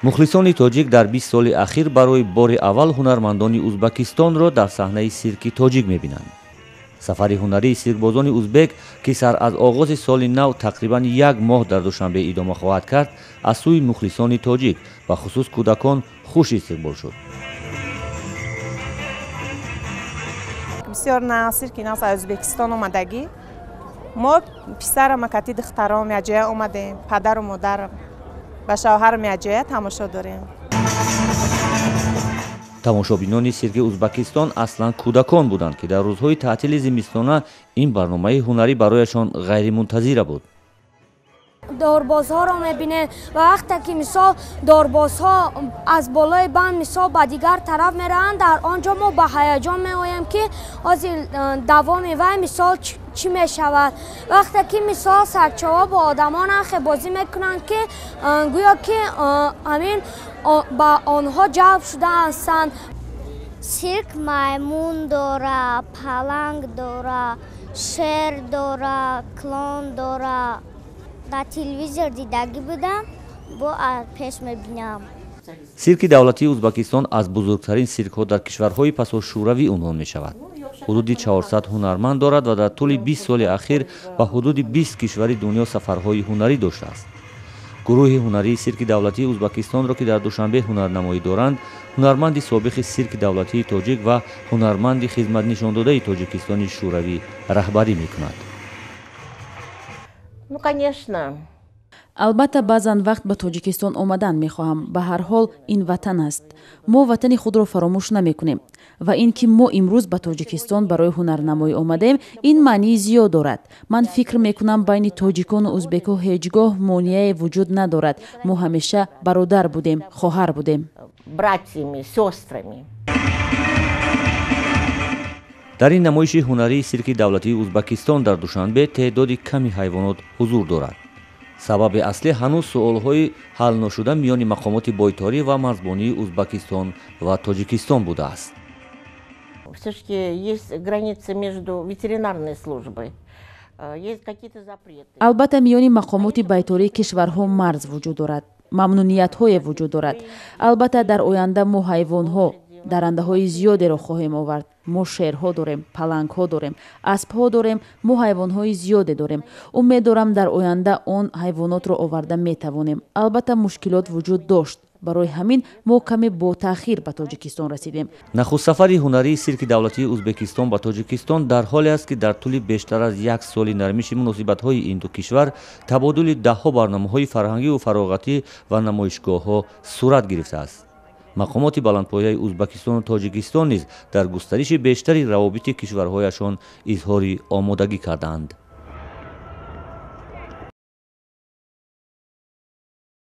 Мухлисони тоҷик дар 20 соли ахир барои бори аввал ҳунармандони Узбакистонро дар саҳнаи сирки тоҷик мебинанд. Сафари ҳунарии сиркбозони узбек, ки сар аз оғози соли нав тақрибан як моҳ дар Душанбе идома хоҳад кард, аз сӯи мухлисони тоҷик, бахусус кӯдакон, хуш истиқбол шуд. Бисёр на сирки нав аз Ӯзбекистон омадагӣ. Мо писарам кати духтаром якҷоя омадем, падару модарам ба шавҳарам якҷоя тамошо дорем. Тамошобинони сирки Узбакистон аслан кӯдакон буданд, ки дар рӯзҳои таътили зимистона ин барномаи ҳунарӣ барояшон ғайримунтазира буд. Дорбозҳоро мебинем ва вақте ки мисол дорбозҳо аз болои банд мисол ба дигар тараф мераванд, дар он ҷо мо ба ҳаяҷон меоем, ки ҳозир давоми вай мисол чӣ мешавад. Вақте ки мисол сагчаҳо бо одамон анхе бозӣ мекунанд, ки гӯё ки ҳамин ба онҳо ҷалб шуда ҳастанд. Сирк маймун дора, паланг дора, шер дора, клон дора. Дар телевизор дидагӣ будам, бо пеш мебинам. Сирки давлатии Узбакистон аз бузургтарин сиркҳо дар кишварҳои пасошӯравӣ унвон мешавад. Ҳудуди 400 ҳунарманд дорад ва дар тӯли 20 соли ахир ба ҳудуди 20 кишвари дунё сафарҳои ҳунарӣ доштааст. Гурӯҳи ҳунарии сирки давлатии Узбакистонро, ки дар Душанбе ҳунарнамоӣ доранд, ҳунарманди собиқи сирки давлатии тоҷик ва ҳунарманди хизматнишондодаи Тоҷикистони Шӯравӣ раҳбарӣ мекунад. Ну, конечно. Албатта, баъзан вақт ба Тоҷикистон омадан мехоҳам. Ба ҳар ҳол, ин ватан аст. Мо ватани худро фаромӯш намекунем. Ва ин ки мо имрӯз ба Тоҷикистон барои ҳунарнамоӣ омадем, ин маънии зиёд дорад. Ман фикр мекунам, байни тоҷикону узбекҳо ҳеҷ гоҳ монеае вуҷуд надорад. Мо ҳамеша бародар будем, хоҳар будем. Братьями, сестрами. Дар ин намоиши ҳунарии сирки давлатии Узбакистон дар Душанбе теъдоди ками ҳайвонот ҳузур дорад. Сабаби аслӣ ҳанӯз суолҳои ҳалношуда миёни мақомоти бойторӣ ва марзбонии Узбакистон ва Тоҷикистон будааст. Всё-таки есть границы между ветеринарной службой. Есть какие-то запреты. Албатта, миёни мақомоти байтории кишварҳо марз вуҷуд дорад, мамнуниятҳое вуҷуд дорад. Албатта, дар оянда мо ҳайвонҳо, дарандаҳои зиёдеро хоҳем овард. Мо шерҳо дорем, палангҳо дорем, аспҳо дорем, мо ҳайвонҳои зиёде дорем. Умед дорам, дар оянда он ҳайвонотро оварда метавонем. Албатта, мушкилот вуҷуд дошт, барои ҳамин мо каме бо таъхир ба Тоҷикистон расидем. Нахустсафари ҳунарии сирки давлатии Узбекистон ба Тоҷикистон дар ҳоле аст, ки дар тӯли бештар аз як соли нармиши муносибатҳои ин ду кишвар табодули даҳҳо барномаҳои фарҳангиву фароғатӣ ва намоишгоҳҳо сурат гирифтааст. Мақомоти баландпояи Узбакистону Тоҷикистон низ дар густариши бештари равобити кишварҳояшон изҳори омодагӣ кардаанд.